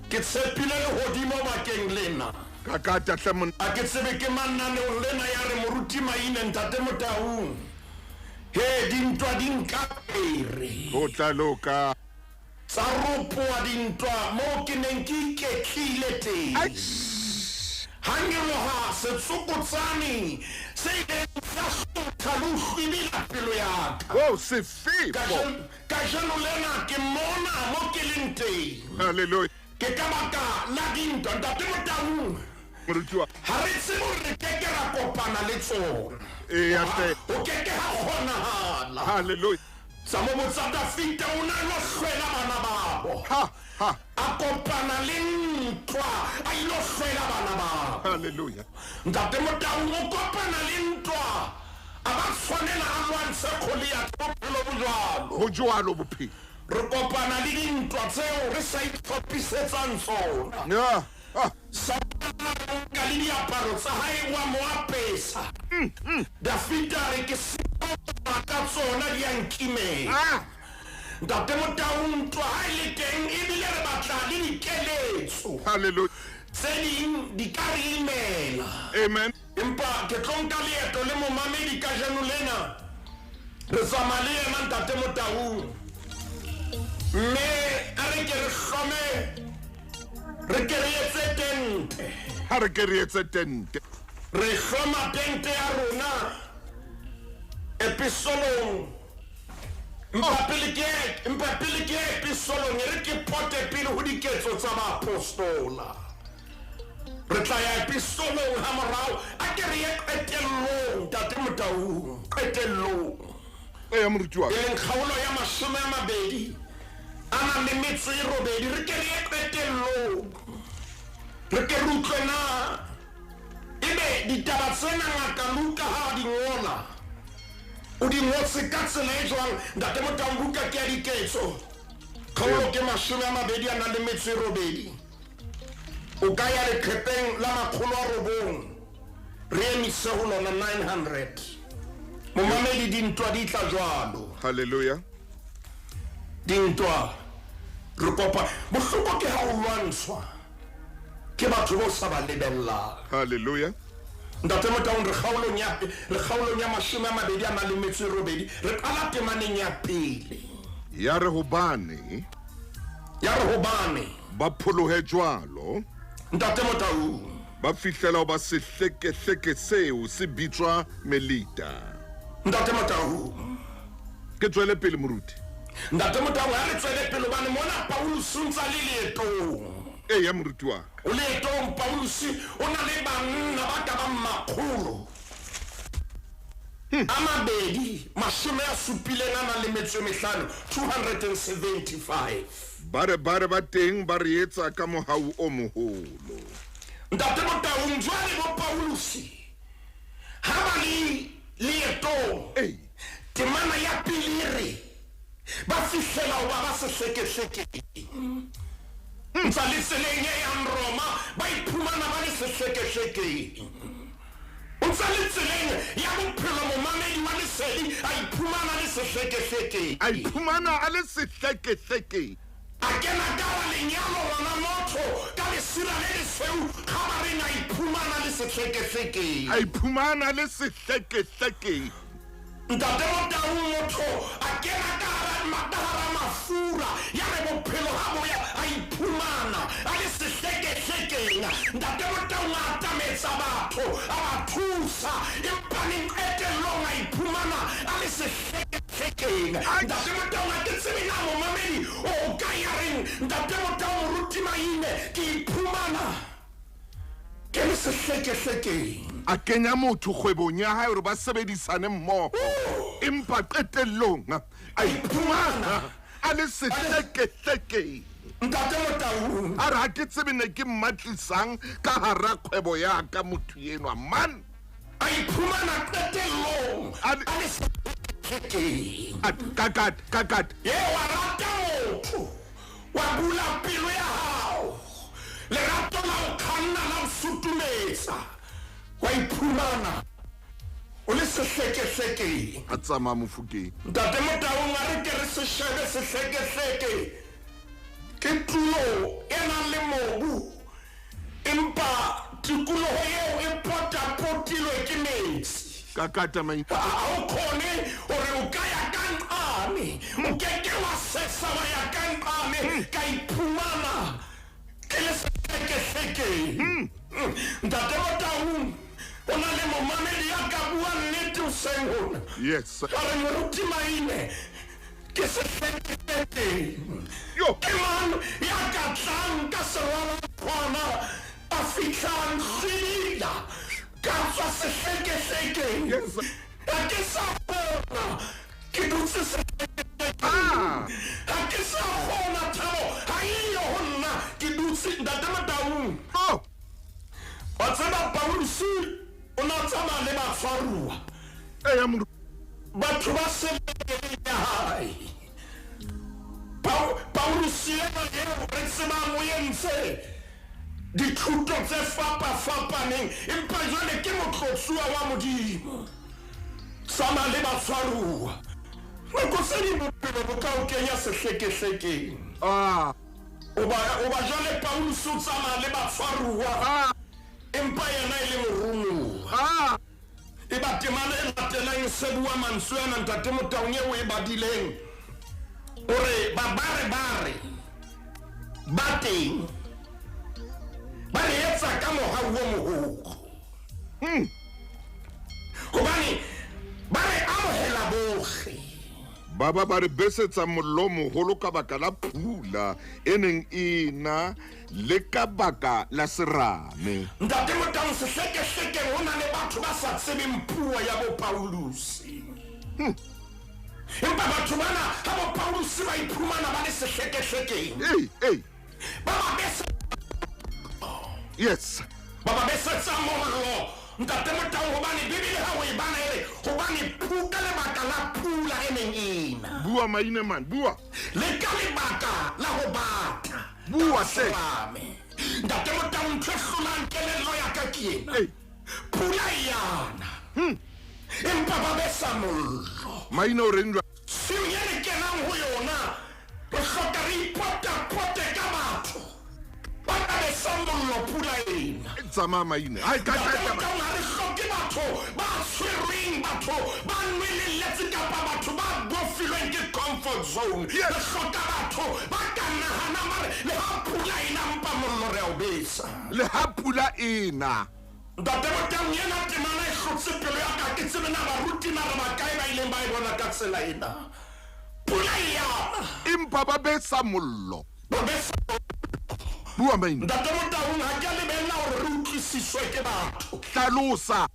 Ke tshepile lehodimo bakeng lena. Ka ka hle monna. A ke tsebe ke mananeong lena ya re moruti Maine Ntate Motaung. He dintwa di nkapere. Ho tla loka. Tsa ropoa dintwa moo ke neng ke iketlile teng. Ha nyoloha setsokotsane se ileng sa hlotha le ho hlwibila pelo ya ka. Oh, sefefo. Kajeno lena ke mona mo ke leng teng. Hallelujah. Ke ka baka la dintwa Ntate Motaung. Morutiwa. Ha re tsebe hore re keke ra kopana le tsona. Eya hle. Ho keke ha kgonahala. Hallelujah. Tsa mo botsa Dafita o na lo hlwela bana babo. Ha, ha. A kopana le ntwa a ilo hlwela bana babo. Hallelujah. Ntate Motaung o kopana le ntwa a ba tshwanela a lwantshe Goliath. Bophelo bo jwalo. Ho jwalo bophelo. Re kopana le dintwa tseo re sa itlhophisetsang tsona. Yeah. Ah. Saula le diaparo tsa hae wa mo apesa. Dafita re ke sitwa ka tsona di a nkimela. Ah. Ntate Motaung ntwa ha e le teng ebile re batla le dikeletso. Hallelujah. Tse ding di ka re imela. Amen. Empa ke tlo nka leeto le momamedi kajeno lena. Re tsamaya le yena Ntate Motaung. Mme a re ke re hlome, re ke re etse tente. Ha re ke re etse tente. Re hloma tente ya rona episolong. Empa pele ke empa pele ke episolong e re ke pote pele ho diketso tsa baapostola. Re tla ya episolong ha morao, a ke re ye qetellong Ntate Motaung, qetellong. Eya moruti wa E leng kgaolo ya 28 a nang le metso e 8, re ke re ye qetellong. Re ke re utlwe na ebe ditaba tsena Ngaka Luka ha a di ngola o di ngotse ka tsela e jwang. Ntate Motaung, buka ke ya Diketso, kgaolo ke 28. O ka ya leqhepeng la 900, re emise ho lona 900. Momamedi, dintwa di tla jwalo. Halleluja. Dintwa re kopa bohloko ke ha o lwantshwa ke batho bo sa ba lebellang. Halleluja. Ntate Motaung, re kgaolong ya re kgaolong ya 28, re qala temaneng ya pele. Ya re hobane Ya re hobane ba pholohe jwalo, Ntate Motaung, ba fihlela hoba sehlekehleke seo se bitswa Melita. Ntate Motaung, Ke tswele pele, moruti? Ntate Motaung, ha re tswele pele hobane mona Paulus o ntsa le leetong. Eya, moruti wa ka. O leetong Paulus, o na le banna ba ka bang 275, 275. Ba re ba re ba teng ba re etsa ka mohau o moholo. Ntate Motaung, jwale bo Paulus ha ba le leetong, temana ya pele e re ba fihlela hoba ba sehlekehlekeng. Ntsa le tseleng e yang Roma, ba iphumana ba le sehlekehlekeng. O ntsa le tseleng ya bophelo, momamedi wa Lesedi, a iphumana le sehlekehlekeng. A iphumana a le sehlekehlekeng. A kena ka hara lenyalo ngwana motho ka lesira le lesweu, kgabareng a iphumana le sehlekehlekeng. A iphumana le sehlekehlekeng. Ntate Motaung, motho a kena ka hara ka hara mafura, ya re bophelo ha bo ya, a iphumana a le sehlekehlekeng. Ntate Motaung a atametsa batho, a ba thusa, empa neng qetellong a iphumana a le sehlekehlekeng. Ntate Motaung, ha ke tsebe na momamedi o hokae ya reng, Ntate Motaung, Moruti Maine, ke iphumana ke le sehlekehlekeng. A kenya motho kgwebong ya hae hore ba sebedisane mmoho, empa qetellong a iphumana a le sehlekehlekeng. Ntate Motaung, A re ha ke tsebe ne ke mmatlisang ka hara kgwebo ya ka motho enwa man. A iphumana qetellong A le- a le sehlekehlekeng. A kakat kakat. Ye wa rata motho, wa bula pelo ya hao, lerato la o kganna, la o sutumetsa, wa iphumana o le sehlekehlekeng. A tsamaya Mofokeng. Ntate Motaung, a re ke re se shebe sehlekehleke ke tulo e nang le mobu, empa tikoloho eo e potapotilwe ke metsi. Kakata mai. Ha o kgone hore o ka ya ka nqane, o keke wa sesa wa ya ka nqane. Ka iphumana ke le sehlekehlekeng. Ntate Motaung, o na le momamedi ya ka buang nnete hoseng hona, Yes. a re, Moruti Maine, ke sehlekehlekeng. Yo. Ke mang ya ka tlang ka serwalakgwana a fihlang hlwibila ka tswa sehlekehlekeng? Yes. Ha ke sa kgona, ke dutse sehlekehlekeng. Ah. Ha ke sa kgona, thabo ha eyo ho nna, ke dutse. Ntate Motaung, Oh. wa tseba Paulus o na tsamaya le batshwaruwa, Eya, moruti. batho ba sebeleng ya hae. Paulus ena eo re tsebang o entse dithuto tse fapa-fapaneng, empa jwale ke motlotsuwa wa Modimo, tsamaya le batshwaruwa. Nako tse ding bophelo bo ka o kenya sehlekehlekeng. Ah. Oba jwale Paulus o tsamaya le batshwaruwa, Ah. empa yena e le moromuwa. Ah. E ba temana e latelang e se bua mantswe ana, Ntate Motaung, eo e badileng, o re ba ba re ba re ba teng ba re etsa ka mohau o moholo, hobane ba re amohela bohle. Ba ba ba re besetsa mollo o moholo ka baka la phula e neng e na le ka baka la serame. Ntate Motaung, sehlekehlekeng ho na le batho ba sa tsebeng puo ya bo Paulus, empa batho bana ha bo Paulus ba iphumana ba le sehlekehlekeng, Ei, ei. ba ba bese. Yes. Ba ba besetsa mollo, Ntate Motau, hobane Bibele ha o e bala e re, hobane ka lebaka la pula e neng e na. Bua maine man, bua. Le ka lebaka la ho bata. Bua hle. Serame. Ntate Motau, ntho e hlolang kelello ya ka ke ena. Ei. Pula e yana. Empa ba besa mollo. Maine o reng jwale? Tshiung e re kenang ho yona, re hloka re ipotapote ka batho ba ka besang mollo pula ena. Tsamaya maine. Hai, ka Ntate ka tsamaya. Motau, ha re hloke batho ba tshwerweng, batho ba nwelelletse kapa batho ba bofilweng ke comfort zone. Yes. Re hloka batho ba ka nahanang ba re, le ha pula ena mpa mollo re a o besa. Le ha pula ena. Ntate Motau, ena temana e hlotse pelo ya ka, ke tsebe na baruti na re bakae ba ileng ba e bona ka tsela ena. Pula e yana. Empa ba besa mollo. Ba besa Bua maine. Ntate Motau, ha ke a lebella hore re utlwisiswe ke batho. Hlalosa.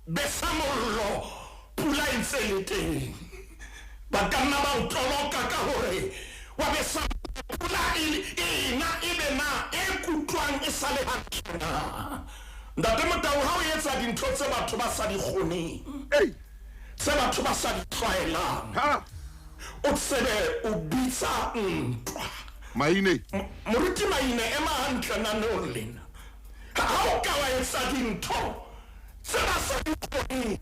Besa mollo, pula e ntse e le teng. Ba ka nna ba o toloka ka hore wa besa pula e ena e be na e kutlwang e sa le hantle na. Ntate Motau, ha o etsa dintho tse batho ba sa di kgoneng, Ei. tse batho ba sa di tlwaelang, Ha. o tsebe o bitsa ntwa. Maine. Moruti Maine, ema hantle naneong lena. Ha o ka wa etsa dintho tse ba sa di kgoneng,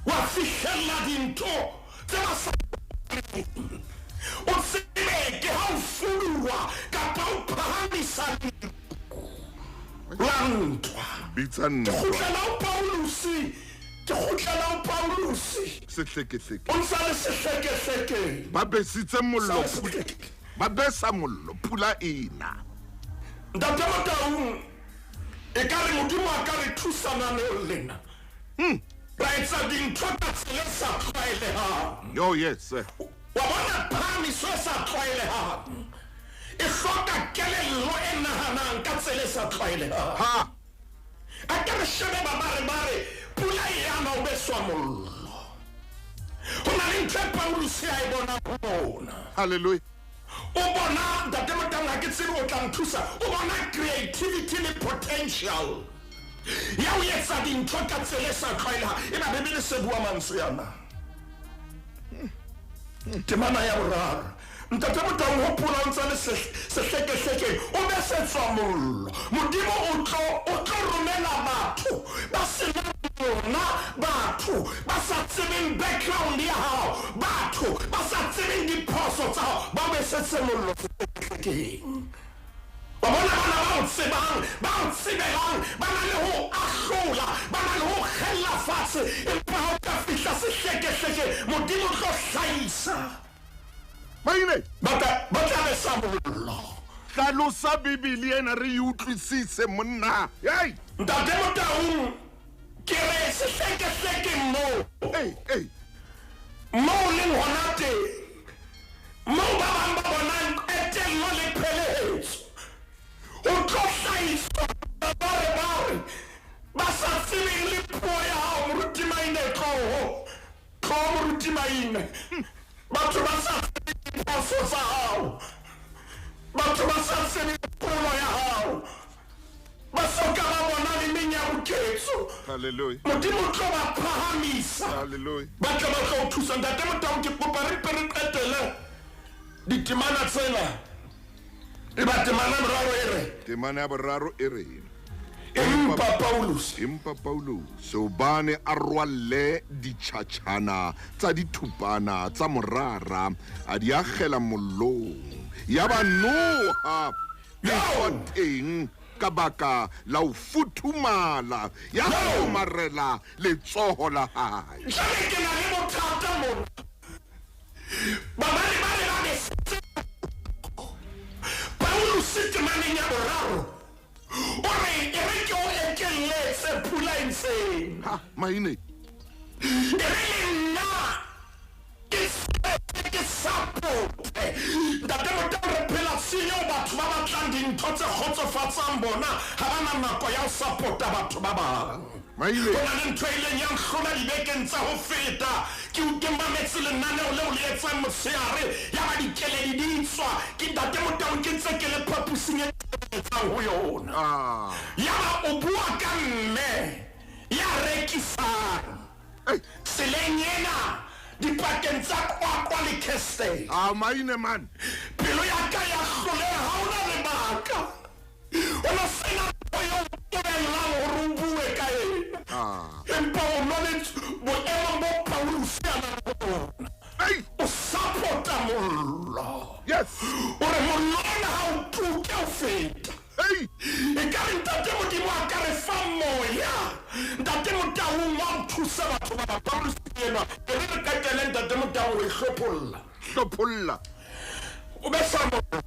wa fihlella dintho tse ba sa di kgoneng, o tsebe ke ha o fuduwa kapa o phahamisa la ntwa. Bitsa ntwa. Ke kgutlela ho Paulus, ke kgutlela ho Paulus. Sehlekehleke. O ntsa le sehlekehlekeng. Ba besitse mollo, Sa le sehlekehleke. ba besa mollo, pula ena. Ntate Motau, e ka re Modimo a ka re thusa naneong lena. Ra etsa dintho ka tsela e sa tlwaelehang. Oh yes. Wa bona phahamiso e sa tlwaelehang e hloka kelello e nahanang ka tsela e sa tlwaelehang. Ha. A ke re shebe ba ba re ba re pula e yana o beswa mollo. Ho na le ntho e Paulus a e bonang ho bona. Hallelujah. O bona Ntate Motau, ha ke tsebe o tla nthusa. O bona creativity le potential ya ho etsa dintho ka tsela e sa tlwaelehang. Eba Bibele se bua mantswe ana. Temana ya boraro. Ntate Motau, hopola o ntsa le sehlekehlekeng, o besetswa mollo. Modimo o tlo romela batho ba senang yona, batho ba sa tsebeng background ya hao, batho ba sa tsebeng diphoso tsa hao, ba besetse mollo sehlekehlekeng. Ba bona bana ba o tsebang, ba o tsebelang, ba na le ho ahlola, ba na le ho kgella fatshe. Empa ha o ka fihla sehlekehlekeng, Modimo o tlo hlahisa. Maine. Ba tla besa mollo. Hlalosa Bibele ena re e utlwisise monna. Hey. Ntate Motau, ke re sehlekehlekeng moo. Hey, hey. Moo leng hona teng, moo ba bang ba bonang qetello le phelehetso. O tlo hlahiswa ba re ba re ba sa tsebeng le puo ya hao, Moruti Maine, tloho. Tloho, Moruti Maine. Batho ba sa tsebeng diphoso tsa hao, batho ba sa tsebeng puo ya hao, ba soka ba bona le menyabuketso. Hallelujah. Modimo o tlo ba phahamisa. Hallelujah. Ba tla ba tlo o thusa. Ntate Motau, ke kopa re mpe re qetele ditemana tsena. E ba temana boraro e re. Temana ya boraro e re. Empa Paulus. Empa Paulus hobane a rwalle ditjhatjhana tsa dithupana tsa morara, a di akgela mollong. Ya ba noha e tswa teng ka baka la ho futhumala, ya kgomarela letsoho la hae. Jwale ke na le bothata mona. Babadi ba re ba besitse Paulus temaneng ya boraro. O re e re ke o ekelletse pula e ntseng. Ha, maine. E re le nna ke setse ke sapote. Ntate Motau, re phela tshenyo, batho ba batlang dintho tse kgotsofatsang bona ha ba na nako ya ho support-a batho ba bang. Maile. Ho na le ntho e ileng ya nhlola dibekeng tsa ho feta. Ke ke mametse lenaneo leo le etsang motshehare, ya ba dikeledi di tswa. Ke Ntate Motau, ke ntse ke le phaposing e etsang ho yona. Yaba o bua ka mme ya rekisang tseleng ena dipakeng tsa Qwaqwa le Kestell. A maine man. Pelo ya ka ya hloleha, ha hona lebaka. O no sena ntho eo o tobellang hore o bue ka ena. Empa o no le boemong bo Pauluse a nang ho bona. O support-a mollo. Yes. O re mollo ona ha o tuke o feta. Ekare Ntate Modimo a ka re fa moya, Ntate Motaung, wa ho thusa batho bana. Pauluse enwa, e re re qetele Ntate Motaung ho e hlopholla. Hlopholla. O be sa mollo.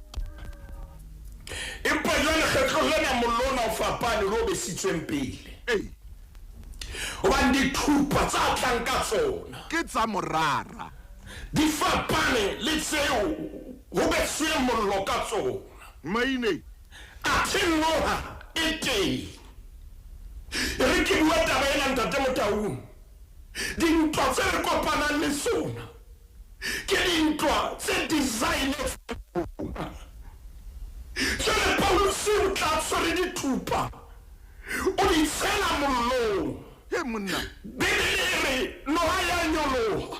Empa jwale kgetlong lena mollo ona o fapane le o besitsweng pele. Hobane dithupa tsa tlang ka tsona. Ke tsa morara. Di fapane le tseo ho besweng mollo ka tsona. Maine. Athe noha e teng. E re ke bua taba ena Ntate Motaung. Dintwa tse re kopanang le tsona ke dintwa tse designetsweng rona. Jwale Pauluse o tla tshwere dithupa, o di tshela mollong. He monna. Bibele e re noha ya nyoloha.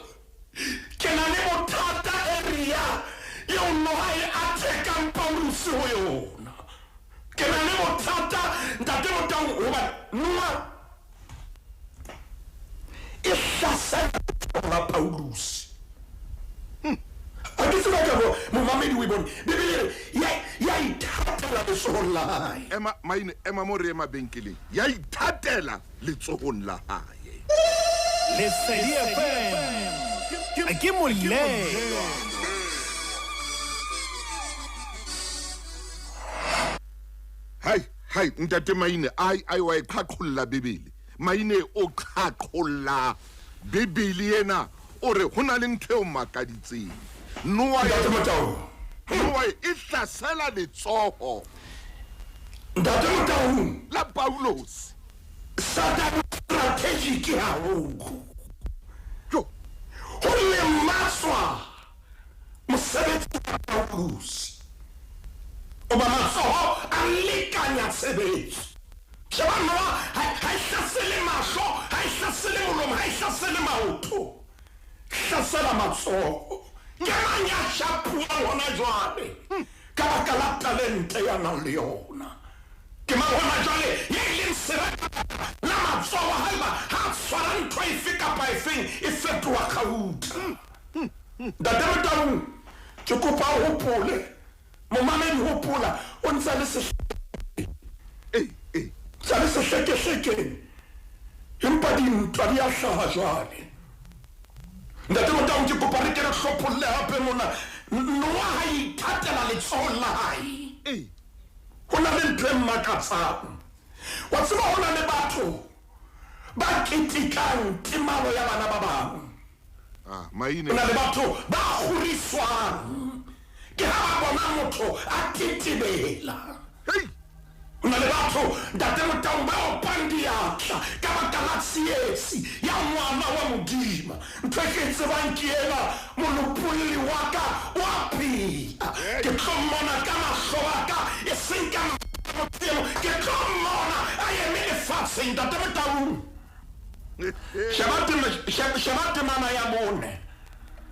Ke na le bothata area eo noha e athekang Pauluse ho yona. Ke na le bothata Ntate Motaung hobane noha e hlasela letsoho la Pauluse. Ha ke tsebe ka bo momamedi o e bone. Bibele e re ya ya ithatela letsohong la hae. Ema maine ema mo re ye mabenkeleng. Ya ithatela letsohong la hae. Lesedi FM ke molelwa. Hai hai ntate Maine ai ai wa e qhaqholla Bibele. Maine o qhaqholla Bibele ena o re ho na le ntho eo makaditseng. Noa Ntate Motaung. Noa e hlasela letsoho. Ntate Motaung. La Paulus. Satane o strategic haholo. Jo. Ho lematswa mosebetsi wa Paulus. Oba matsoho a lekanya tshebetso. Sheba noa ha ha e hlasele mahlo, ha e hlasele molomo, ha e hlasele maoto. Hlasela matsoho. Ke mang ya shapuwang hona jwale ka baka la talente ya nang le yona? Ke mang hona jwale ya ileng sera ka baka la matsoho haeba ha a tshwara ntho efe kapa efeng e fetoha kgauta? Ntate Motaung, ke kopa o hopole, momamedi hopola, o ntse a le sehleke, ntse a le sehlekehlekeng, empa dintwa di a hlaha jwale. Ntate Motaung, ke kopa re ke re hlopholle hape mona. Noa ha e ithatela letsohong la hae. Ho na le ntho e mmakatsang. Wa tseba ho na le batho ba ketekang temalo ya bana ba bang. Maine. Ho na le batho ba kgoriswang ke ha ba bona motho a tetebela. Hei! Ho na le batho, Ntate Motaung, ba opang diatla ka baka la tsietsi ya ngwana wa Modimo. Ntho e ke e tsebang ke ena, Molopolli wa ka o a phela. Ke tlo mmona ka mahlo a ka, e seng ka mahlo a motho e mong. Ke tlo mmona a eme lefatsheng, Ntate Motaung. Sheba sheba temana ya bone.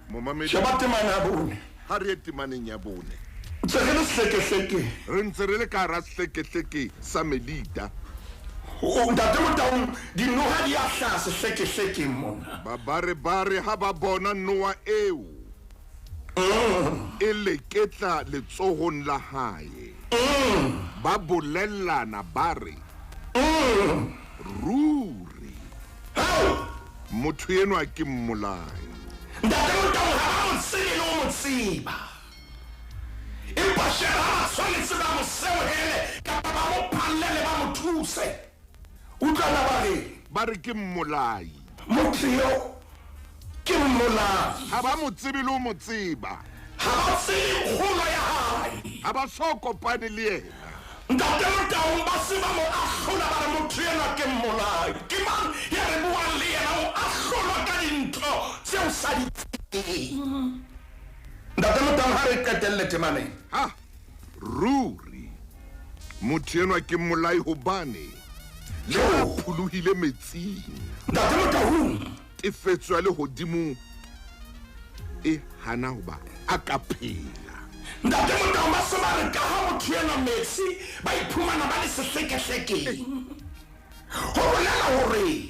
Momamedi. Sheba temana ya bone. Ha re ye temaneng ya bone. Ntse re le sehlekehlekeng. Re ntse re le ka hara sehlekehleke sa Melita. O, Ntate Motaung, dinoha di a hlaha sehlekehlekeng mona. Babarebare ha ba bona noha eo e leketla letsohong la hae, ba bolellana ba re, Ruri, motho enwa ke mmolai. Ntate Motaung ha ba mo tsebe le ho mo tseba. Empa sheba ha ba tshwanetse ba mo seohele kapa ba mo phallele ba mo thuse. Utlwa na ba reng? Ba re ke mmolai. Motho eo ke mmolai. Ha ba mo tsebe le ho mo tseba. Ha ba tsebe kgolo ya hae. Ha ba so kopane le yena. Ntate Motaung ba se ba mo ahlola ba re motho enwa ke mmolai. Ke mang ya re buang le yena o ahlolwa ka dintho tseo o sa di tsebeng. Ntate Motaung ha re qetelle temaneng. Ha, ruri Motho enwa ke mmolai hobane le ha a pholohile metsing. Ntate Motaung. Tefetso ya lehodimo e hana hoba a ka phela. Ntate Motaung ba se ba re kaha motho enwa metsi ba iphumana ba le sehlekehlekeng. Ho bolela hore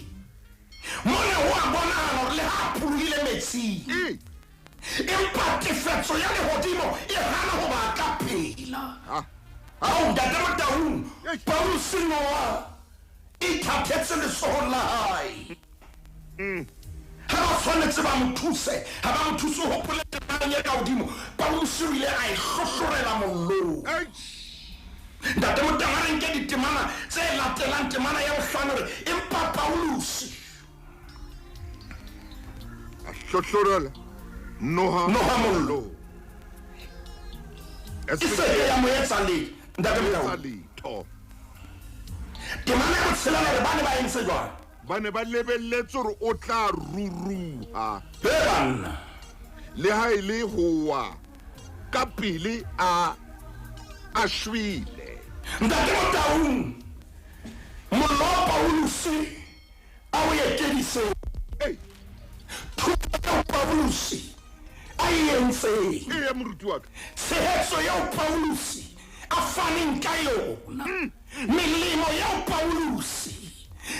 mona ho a bonahala hore le ha a pholohile metsing. Empa tefetso ya lehodimo e hana hoba a ka phela. Ao, Ntate Motaung, Pauluse Noa ithathetse letsohong la hae. Ha ba tshwanetse ba mo thuse, ha ba mo thuse. O hopole temaneng e ka hodimo, Pauluse o ile a e hlohlorela mollong. Ntate Motaung, a re nke ditemana tse latelang, temana ya bohlano re, Empa Pauluse. A hlohlorela noha noha mollo e se ke ya mo etsa letho. Ntate Motau, letho. Temana ya botshelela re ba ne ba entse jwang? Ba ne ba lebelletse hore o tla ruruha. He banna. Le ha e le ho wa ka pele a a shwele. Ntate Motaung, mollo wa Pauluse a o ekeditseng, thuto eo Pauluse a e entseng, Eya, moruti wa ka. tshehetso eo Pauluse a faneng ka yona, melemo eo Pauluse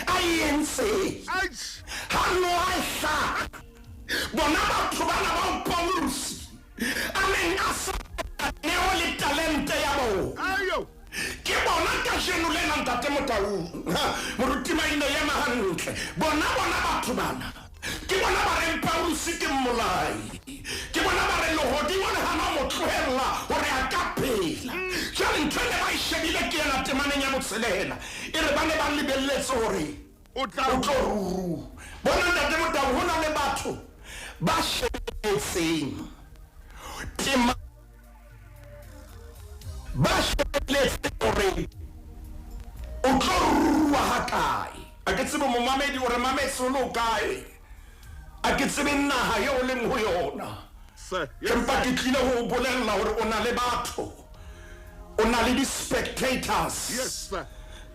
a e entseng, Eish. ha noha e hlaha, bona batho bana bao Pauluse a neng a sa neo le talente ya bona. Ayo. Ke bona kajeno lena, Ntate Motaung, ha, Moruti Maine, ema hantle. Bona, bona batho bana, ke bona ba reng Pauluse ke mmolai. Ke bona ba reng lehodimo le hana ho mo tlohella hore a ka phela. Jwale ntho e ne ba e shebile ke ena temaneng ya botshelela. E re ba ne ba lebelletse hore O tla o tlo ruruha. Bona, Ntate Motaung, ho na le batho ba shebelletseng tema. Ba shebeletse hore o tlo rua hakae. A ke tsebe momamedi o re mametse o le o kae. A ke tsebe naha eo o leng ho yona. Sir, yes, Empa sir. ke tlile ho o bolella hore o na le batho. O na le di-spectators. Yes, sir.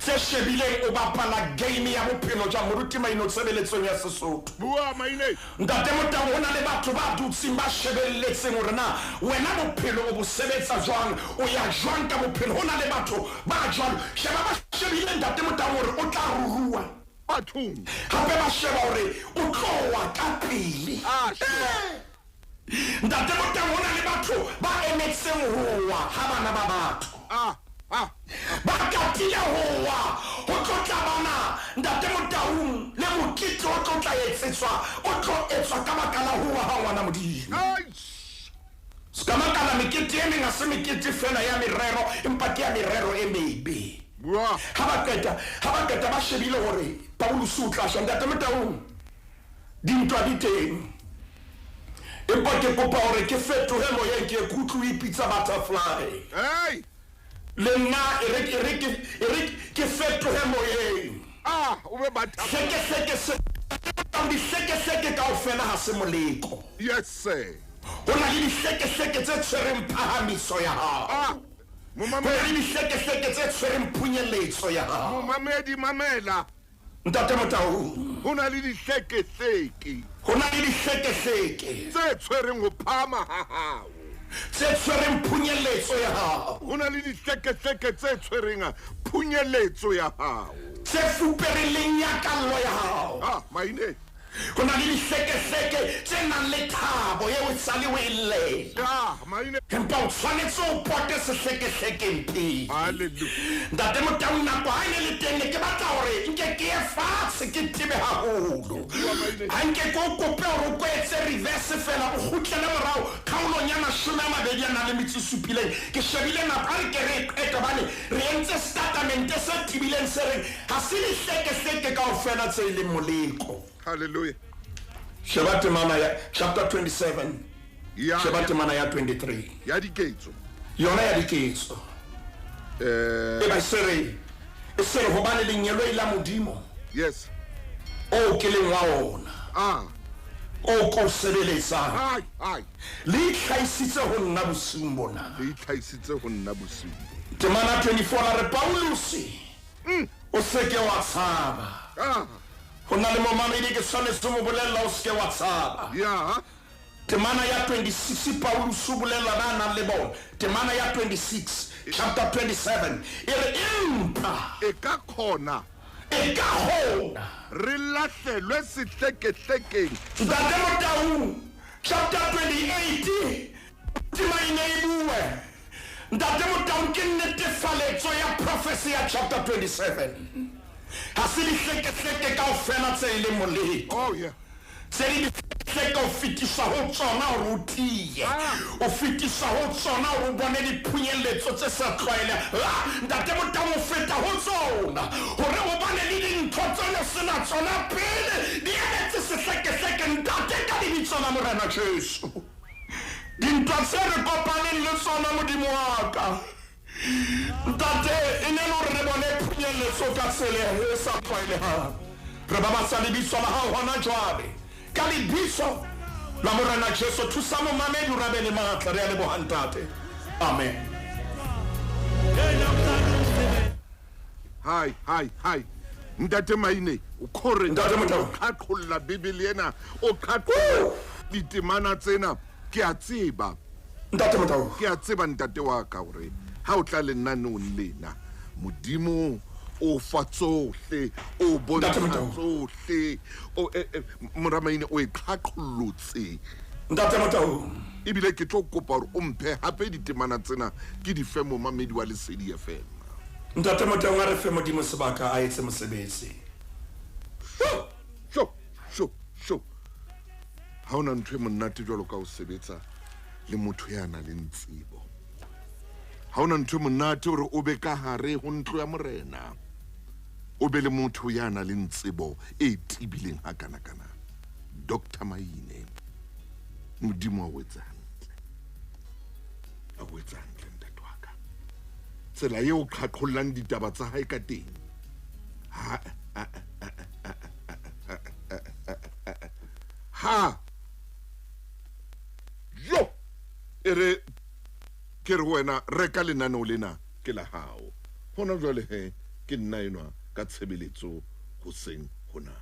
Tse shebileng o bapala game ya bophelo jwang, Moruti Maino, tshebeletsong ya Sesotho. Bua, Maine. Ntate Motau, ho na le batho ba dutseng ba shebelletseng hore na wena bophelo o bo sebetsa jwang, o ya jwang ka bophelo. Ho na le batho ba jwalo. Sheba ba shebile Ntate Motau hore o tla ruruwa. Bathong. Hape ba sheba hore o tlo wa ka pele. Ah, sure. Ntate Motau, ho na le batho ba emetseng ho wa ha bana ba batho. Ah, ah. Ba katile ho wa ho tlotla bana, Ntate Motaung, le mokete o tlo tla etsetswa, o tlo etswa ka baka la ho wa ha ngwana Modimo. Eish. Se ka makala mekete e meng ha se mekete feela ya merero, empa ke ya merero e mebe. Bua. Ha ba qeta, ha ba qeta ba shebile hore Pauluse o tla shwa. Ntate Motaung, dintwa di teng. Empa ke kopa hore ke fetohe moyeng, ke ikutlwe o ipitsa butterfly. Hey! Le nna e re, e re ke, e re ke fetohe moyeng. Ah, o be butterfly. Hlekehleke se, dihlekehleke kaofela ha se moleko. Yes, sir. Ho na le dihlekehleke tse tshwereng phahamiso ya hao. Ah, Ho na momamedi. le dihlekehleke tse tshwereng phunyeletso ya hao. Momamedi, mamela. Ntate Motaung. Ho na le dihlekehleke. Ho na le dihlekehleke. Tse tshwereng ho phahama ha hao. Tse tshwereng phunyeletso ya hao. Ho na le dihlekehleke tse tshwereng phunyeletso ya hao. Tse fupereng lenyakallo ya hao. Ah, Maine. Ho na le dihlekehleke tse nang le thabo eo e sale o e llela. Ah, Maine. Empa o tshwanetse o pote sehlekehlekeng pele. Hallelujah. Ntate Motaung, nako ha e ne le teng, ne ke batla hore nke ke ye fatshe ke tebe haholo. Ha nke ke o kope hore o ko etse reverse feela, o kgutlele morao kgaolong ya 27. Ke shebile nako, ha re ke re e qete hobane re entse setatamente se tebileng se reng ha se dihlekehleke kaofela tse e leng moleko. Hallelujah. Sheba temana ya chapter 27. Ya, Sheba temana ya 23. Ya diketso. Yona ya diketso. E ba se re, e se re hobane lengeloi la Modimo. Yes. O ke leng wa ona. Ah. O ko sebeletsang. Ai, ai. Le itlhaisitse ho nna bosiung bona. Le itlhaisitse ho nna bosiung. Temana 24 la re Pauluse o se ke wa tshaba. Ah. Ho na le momamedi ke tshwanetse ho mo bolella o se ke wa tshaba. Ya. Temana ya 26 Pauluse o bolella ba nang le bona. Temana ya 26 chapter 27 e re empa E ka kgona e ka kgona re lahlelwe sehlekehlekeng. Ntate Motaung chapter 28 tema e ne e bue. Ntate Motaung ke netefaletso ya prophecy ya chapter 27. Ha se dihlekehleke kaofela tse e leng moleko. Oh yeah. Tse di dihlekehleke o fetiswa ho tsona hore o tiye. O fetiswa ho tsona hore o bone diphunyelletso tse sa tlwaelehang. Ah, Ntate Motaung o feta ho tsona hore o bane le dintho tse ne sena tsona pele di emetse sehlekehleke. Ntate ka lebitso la Morena Jesu. Dintwa tse re kopaneng le tsona Modimo wa ka. Ntate e ne le hore re bone phunyelletso ka tsela e sa tlwaelehang. Re babatsa lebitso la hao hona jwale. Ka lebitso la Morena Jesu thusa momamedi hore a be le matla. Re a leboha Ntate. Amen. Hai, hai, hai. Ntate Maine, o khore Ntate Motau. o qhaqholla Bibele ena, o qhaqholla ditemana tsena. Ke a tseba. Ntate Motau. Ke a tseba ntate wa ka hore ha o tla lenaneong lena, Modimo o fa tsohle, o bontsha Ntate Motau. tsohle. O mora Maine o e qhaqhollotse. Ntate Motau. Ebile ke tlo kopa hore o mphe hape ditemana tsena ke di fe momamedi wa Lesedi FM. Ntate Motau a re fe Modimo sebaka a etse mosebetsi. Sho, sho, sho, sho. Ha hona ntho e monate jwalo ka ho sebetsa le motho ya nang le tsebo. Ha hona ntho e monate hore o be ka hare ho ntlo ya morena. O be le motho ya nang le tsebo e tibileng hakana-kana. Dr. Maine. Modimo a o etse hantle. A o etse hantle ntate wa ka. Tsela eo o qhaqhollang ditaba tsa hae ka teng. Ha, ha. Jo. E re ke re wena reka lenaneo lena ke la hao. Hona jwale he ke nna enwa ka tshebeletso hoseng hona.